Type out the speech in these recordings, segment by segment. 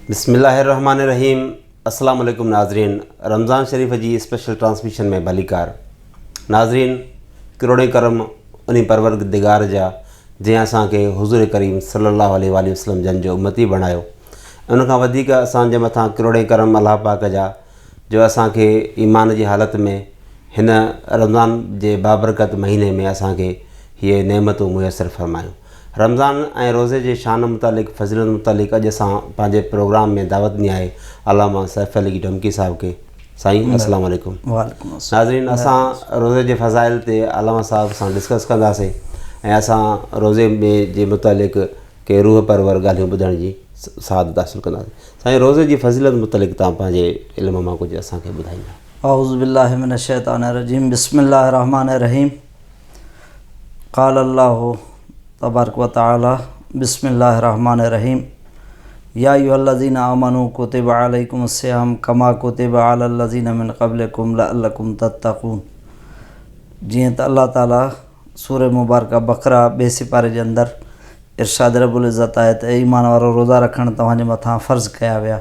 بسم الله الرحمن الرحيم السلام عليڪم ناظرين رمضان شريف جي اسپيشل ٽرانسميشن ۾ ڀليڪار ناظرين ڪروڙين ڪرم انهي پروردگار جا جنهن اسان کي حضور ڪريم صلي الله عليه واٰله وسلم جن جو امتي بڻايو ان کان وڌيڪ اسان جي مٿان ڪروڙين ڪرم الله پاڪ جا جو اسان کي ايمان جي حالت ۾ هن رمضان جي بابرڪت مهيني ۾ اسان کي هيء نعمتون ميسر فرمايون. رمضان ۽ روزي جي شان متعلق فضيلت متعلق اڄ اسان پنهنجي پروگرام ۾ دعوت ڏني آهي علامه سيف علي ڊمڪي صاحب کي. سائين السلام عليڪم. وعليڪم السلام. ناظرين اسان روزي جي فضائل تي علامه صاحب سان ڊسڪس ڪنداسين ۽ اسان روزي ۾ جي متعلق ڪي روح پرور ڳالهيون ٻڌڻ جي سعادت حاصل ڪنداسين. سائين روزي جي فضيلت متعلق توهان پنهنجي علم مان ڪجهه اسان کي ٻڌائيندا. اعوذ بالله من الشيطان الرجيم بسم الله الرحمن الرحيم قال الله تبارك وتعالى بسم الله الرحمن الرحيم يا ايها الذين آمنوا كتب عليكم الصيام كما كتب على الذين من قبلكم لعلكم تتقون جيئن ته الله تعالي سورة مبارڪه بقره ٻئي سيپاري جي اندر ارشاد رب العزت آهي ته اي ايمان وارؤ روزا رکڻ توهان جي مٿان فرض ڪيا ويا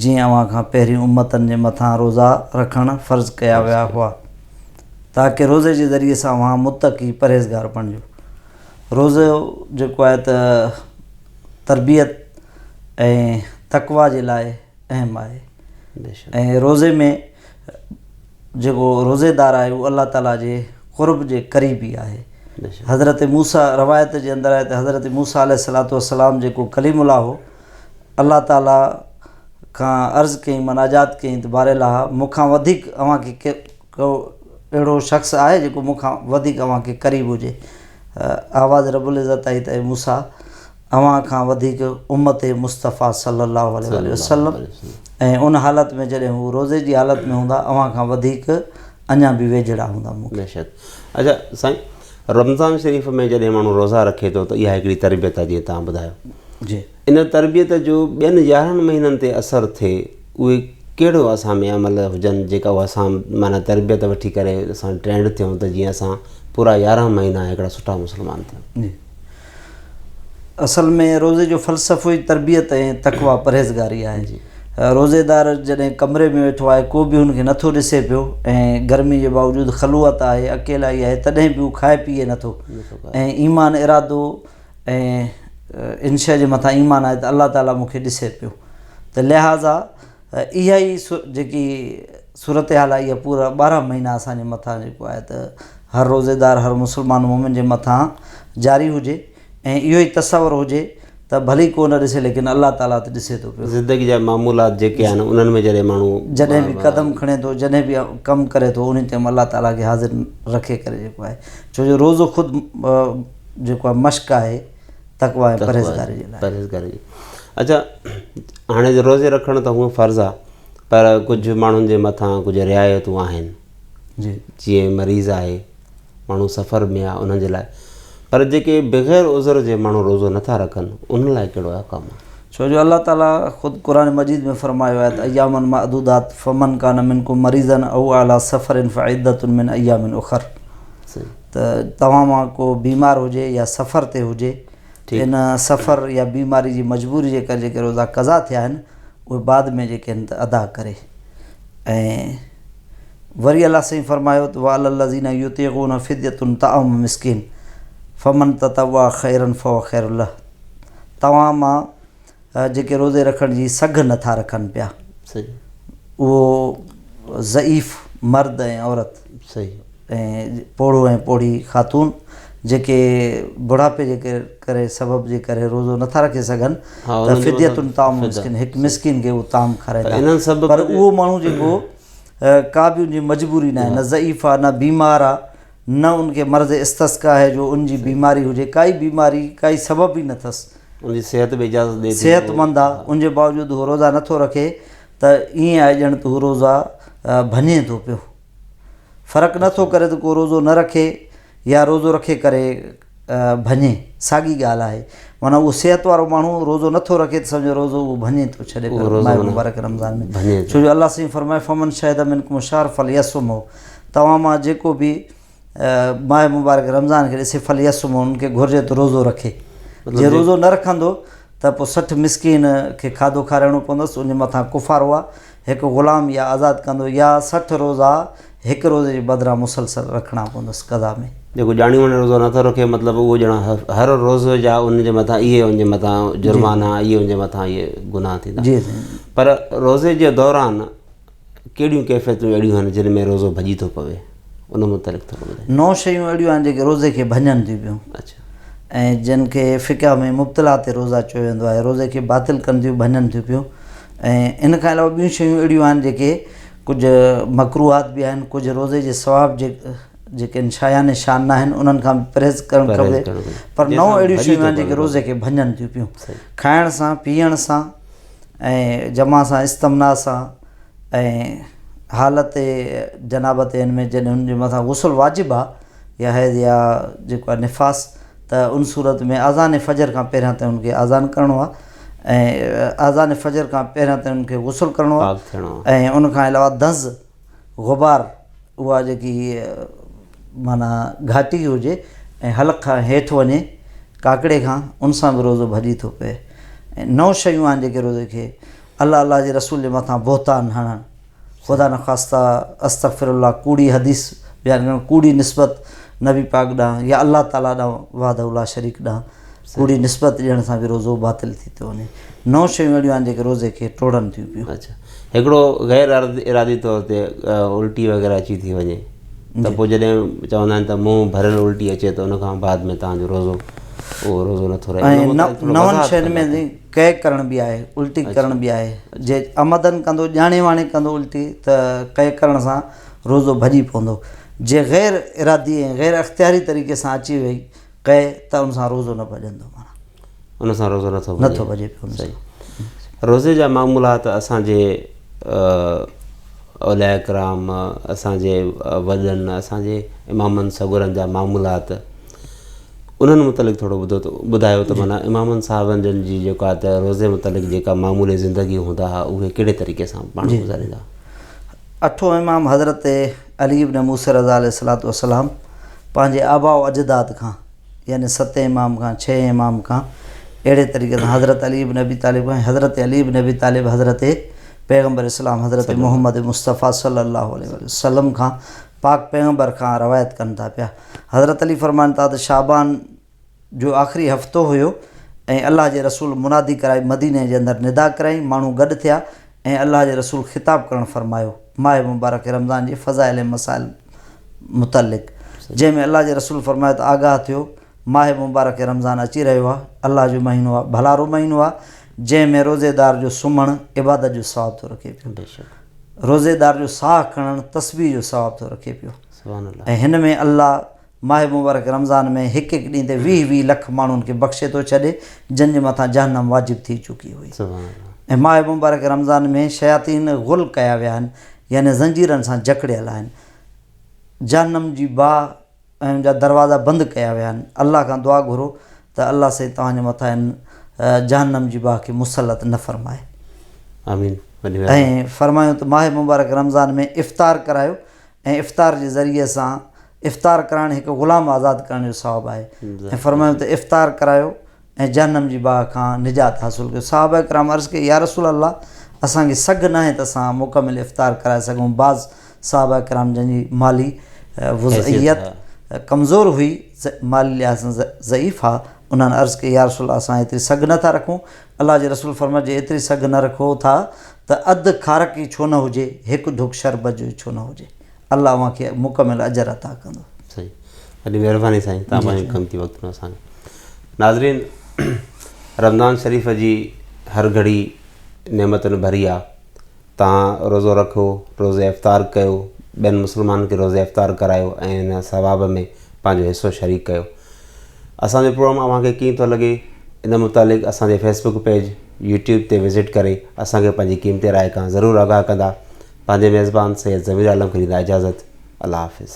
جيئن اوهان کان پهرين امتن جي مٿان روزا رکڻ فرض ڪيا ويا هئا تاڪه روزي جي ذريعي سان اوهان متقي پرهيزگار بڻجو. روزو جيڪو آهي ته تربيت ۽ تقويٰ جي لاء اهم آهي ۽ روزي ۾ جيڪو روزيدار آهي اهو الله تعاليٰ جي قرب جي قريبي آهي. حضرت موسيٰ روايت جي اندر آهي ته حضرت موسيٰ عليه الصلوة والسلام جيڪو ڪليم الله هو الله تعاليٰ کان عرض ڪيائين مناجات ڪيائين ته باري الله مون کان وڌيڪ اوهان کي ڪو اهڙو شخص آهي جيڪو مون کان وڌيڪ اوهان کي قريب هجي آواز رب العزت آئي ته اي موسيٰ اوهان کان وڌيڪ امت مصطفيٰ صلي الله عليه واٰله وسلم ۽ ان حالت ۾ جڏهن هو روزي جي حالت ۾ هوندا اوهان کان وڌيڪ اڃا به ويجهڙا هوندا مون کي. بيشڪ اڇا سائين رمضان شريف ۾ جڏهن ماڻهو روزا رکي ٿو ته اها هڪڙي تربيت آهي جيئن توهان ٻڌايو جي. ان تربيت جو ٻين 11 مهينن تي اثر ٿئي اهي ڪهڙو اسان ۾ عمل هجن جيڪا اها اسان معنيٰ تربيت وٺي ڪري اسان ٽرينڊ ٿيون ته جيئن اسان پورا 11 مهينا هڪڙا سٺا مسلمان ٿيون. جي. اصل ۾ روزي جو فلسفو ئي تربيت ۽ تقويٰ، پرهيزگاري، آهي. روزيدار جڏهن ڪمري ۾ ويٺو آهي، ڪو به هن کي نٿو ڏسي پيو ۽ گرمي جي باوجود خلوت آهي، اڪيلائي آهي، تڏهن به هو کائي پيئي نٿو ۽ ايمان ارادو ۽ ان شيء جي مٿان ايمان آهي ته الله تعاليٰ مون کي ڏسي پيو ته لهٰذا اها ئي جيڪي صورتحال آهي اها پورا 12 مهينا اسان جي مٿان جيڪو آهي ته هر روزيدار هر مسلمان مومن جي مٿان جاري هجي ۽ اهو ئي تصور هجي ته ڀلي ڪو نه ڏسي ليڪن الله تعاليٰ ته ڏسي ٿو پيو. زندگي جا معمولات جيڪي آهن انهن ۾ جڏهن ماڻهو جڏهن به قدم کڻي ٿو جڏهن به ڪم ڪري ٿو انهي ٽيم الله تعاليٰ کي حاضر رکي ڪري جيڪو آهي ڇو جو روزو خود جيڪو آهي مشق آهي تقويٰ ۽ پرهيزگاري جي لاء. پرهيزگاري جي اڇا هاڻي روزي رکڻ ته هونء فرض آ پر ڪجهه ماڻهن جي مٿان ڪجهه رعايتون آهن جي جيئن مريض آهي ماڻهو سفر ۾ آ انهن جي لاء پر جيڪي بغير عذر جي ماڻهو روزو نٿا رکن انهن لاء ڪهڙو احڪام آ؟ ڇو جو الله تعالي خود قرآن مجيد ۾ فرمايو آهي ته اياما معدودات فمن ڪان منڪم مريضا او علي سفر فعدة من ايام اخر ته توهان مان ڪو بيمار هجي يا سفر تي هجي ته ان سفر يا بيماري جي مجبوري جي ڪري جيڪي روزا قضا ٿيا آهن اهي بعد ۾ جيڪي آهن ته ادا ڪري ۽ وري الله سائين فرمايو ته وعلى الذين يطيقون فدية طعام مسڪين فمن تطوع خيرا فهو خير له توهان مان جيڪي روزي رکڻ جي سگهه نه ٿا رکن پيا اهو ضعيف مرد ۽ عورت ۽ پوڙهو ۽ پوڙهي خاتون جيڪي بڙهاپي جي ڪري سبب جي ڪري روزو نه ٿا رکي سگهن ته فدية طعام مسڪين هڪ مسڪين کي اهو طعام کارائيندا پر اهو ماڻهو جيڪو ڪا به ان جي مجبوري ناهي نه ضعيف آهي نه بيمار آهي نه ان کي مرض استسقا آهي جو ان جي بيماري هجي ڪائي بيماري ڪائي سبب ئي نه اٿس ان جي صحت به اجازت ڏئي ٿي صحت مند آ ان جي باوجود هو روزا نٿو رکي ته ائين آهي ڄڻ ته هو روزا ڀڃي ٿو پيو فرق نٿو ڪري ته ڪو روزو نه رکي يا روزو رکي ڪري ڀڃي ساڳي ڳالهه آهي معنيٰ اهو صحت وارو ماڻهو روزو نٿو رکي ته سمجهو روزو اهو ڀڃي ٿو ڇڏي پيو ماهه مبارڪ رمضان ۾ ڇو جو الله سائين فرمائي فمن شهد منڪم الشهر فليصمه توهان مان جيڪو به ماهه مبارڪ رمضان کي ڏسي فليصمه ان کي گهرجي ته روزو رکي جي روزو نه رکندو ته پوء 60 مسڪين کي کاڌو کارائڻو پوندس، ان جي مٿان ڪفارو آهي، هڪ غلام يا آزاد ڪندو يا 60 روزا هڪ روزي جي بدران مسلسل رکڻا پوندس قضا ۾. جيڪو ڄاڻي واڻي روزو نٿو رکي مطلب اهو ڄڻ هر روز جا ان جي مٿان اهي ان جي مٿان جرمانا اهي ان جي مٿان اهي گناهه ٿيندا. جي سائين. پر روزي جي دوران ڪهڙيون ڪيفيتون اهڙيون آهن جن ۾ روزو ڀڄي ٿو پوي ان متعلق ٿورو ٻڌايو. 9 شيون اهڙيون آهن جيڪي روزي کي ڀڃن ٿيون پيون. اڇا. ۽ جن کي فقه ۾ مبتلات روزا چيو ويندو آهي، روزي کي باطل ڪن ٿيون ڀڃن ٿيون پيون. ۽ ان کان علاوه ٻيون شيون اهڙيون آهن جيڪي ڪجهه مڪروهات به آهن، ڪجهه روزي جي ثواب جي جيڪي آهن شايان شان نه آهن انهن کان به پرهيز ڪرڻ کپي، پر 9 اهڙيون شيون آهن جيڪي روزي کي ڀڃن ٿيون پيون، کائڻ سان، پيئڻ سان ۽ جمع سان، استمناء سان ۽ حالت جنابت ان ۾ جڏهن ان جي مٿان غسل واجب آهي يا حيض يا جيڪو آهي نفاس ته ان صورت ۾ اذان فجر کان پهريان تائين ان کي اذان ڪرڻو آهي ۽ اذان فجر کان پهريان تائين ان کي غسل ڪرڻو آهي ۽ ان کان علاوه دز غبار اها جيڪي معنيٰ گهاٽي هجي ۽ حلق کان هيٺ وڃي ڪاڪڙي کان ان سان به روزو ڀڄي ٿو پئي. ۽ 9 شيون آهن جيڪي روزي کي الله الله جي رسول جي مٿان بهتان هڻڻ، خدا نخواسته استغفر الله ڪوڙي حديث بيان ڪرڻ، ڪوڙي نسبت نبي پاڪ ڏانهن يا الله تعاليٰ ڏانهن وحده لا شريڪ ڏانهن ڪوڙي نسبت ڏيڻ سان به روزو باطل ٿي ٿو وڃي. 9 شيون اهڙيون آهن جيڪي روزي کي ٽوڙن ٿيون پيون. اڇا هڪڙو غير ارادي طور تي الٽي وغيره اچي ٿي وڃي ته پوء جڏهن چوندا آهن ته منهن ڀريل الٽي اچي ته ان کان بعد ۾ توهان جو روزو اهو روزو نٿو رهي. ۽ نون شين ۾ قي ڪرڻ به آهي، الٽي ڪرڻ به آهي. جي عمدن ڪندو ڄاڻي واڻي ڪندو الٽي ته قي ڪرڻ سان روزو ڀڄي پوندو. جي غير ارادي ۽ غير اختياري طريقي سان اچي وئي قي ته ان سان روزو نه ڀڄندو معنيٰ. ان سان روزو نٿو ڀڄي. نٿو ڀڄي پيو ان سان. روزي جا معمولات اسان جي اولياء ڪرام، اسان جي وڏن، اسان جي امامن سڳورن جا معمولات انهن متعلق ٿورو ٻڌو ته ٻڌايو ته معنيٰ امامن صاحبن جن جي جيڪا ته روزي متعلق جيڪا معمول زندگي هوندا هئا اهي ڪهڙي طريقي سان پاڻ گذاريندا. اٺون امام حضرت علي ابن موسي رضا عليه الصلوة والسلام پنهنجي آباء و اجداد کان يعني ستين امام کان ڇهين امام کان اهڙي طريقي سان حضرت علي ابن ابي طالب کان حضرت علي ابن ابي طالب حضرت پيغمبر اسلام حضرت محمد مصطفيٰ صلي الله عليه وسلم کان پاڪ پيغمبر کان روايت ڪن ٿا پيا. حضرت علي فرمائن ٿا ته شعبان جو آخري هفتو هيو ۽ الله جي رسول منادي ڪرائي مديني جي اندر ندا ڪرائين، ماڻهو گڏ ٿيا ۽ الله جي رسول خطاب ڪرڻ فرمايو ماه مبارڪ رمضان جي فضائل ۽ مسائل متعلق جنهن ۾ الله جي رسول فرمايو ته آگاهه ٿيو ماه مبارڪ رمضان اچي رهيو آهي، الله جو مهينو آهي، ڀلارو مهينو آهي، جنهن ۾ روزيدار جو سمهڻ عبادت جو ثواب ٿو رکي پيو. روزيدار جو ساهه کڻڻ تسبيح جو ثواب ٿو رکي پيو ۽ هن ۾ الله ماه مبارڪ رمضان ۾ هڪ هڪ ڏينهن تي 20 20 لک ماڻهن کي بخشي ٿو ڇڏي جن جي مٿان جهنم واجب ٿي چڪي هئي ۽ ماه مبارڪ رمضان ۾ شياطين غل ڪيا ويا آهن يعني زنجيرن سان جڪڙيل آهن جهنم جي باهه ۽ ان جا دروازا بند ڪيا ويا آهن الله کان دعا گهرو ته الله سائين توهان جي مٿان ان جهنم جي باهه کي مسلط نه فرمائي. آمين. ۽ فرمايو ته ماه مبارڪ رمضان ۾ افطار ڪرايو ۽ افطار جي ذريعي سان افطار ڪرائڻ هڪ غلام آزاد ڪرڻ جو ثواب آهي ۽ فرمايو ته افطار ڪرايو ۽ جهنم جي باهه کان نجات حاصل ڪيو. صحابه ڪرام عرض ڪئي، يا رسول الله! اسان کي سگهه ناهي ته اسان مڪمل افطار ڪرائي سگهون. بعض صحابه ڪرام جن جي مالي وضعيت ڪمزور هئي، مالي لحاظ سان ضعيف ها، انهن عرض ڪئي، يا رسول الله! اسان ايتري سگهه نه ٿا رکون. الله جي رسول فرمايو، جي ايتري سگهه نه رکو ٿا ته اڌ کارڪ ئي ڇو نه هجي، هڪ ڍڪ شربت جو ئي ڇو نه هجي. الله اوهان کي مڪمل اجر عطا ڪندو. صحيح وڏي مهرباني سائين تان پنهنجو قيمتي وقت ڏنو اسان کي. ناظرين رمضان شريف جي هر گهڙي نعمتن ڀري آ تان روزو رکو روزي افطار ڪيو ٻين مسلمانن کي روزي افطار ڪرايو ۽ ان ثواب ۾ پنهنجو حصو شريڪ ڪيو اسان جو پروگرام اوهان کي ڪيئن ٿو لڳي ان متعلق اسان جي فيسبوڪ پيج يوٽيوب تي وزٽ ڪري اسان کي پنهنجي قيمتي راء کان ضرور آگاهه ڪندا پنهنجي ميزبان سيد ضمير عالم کي ڏيندا اجازت الله حافظ.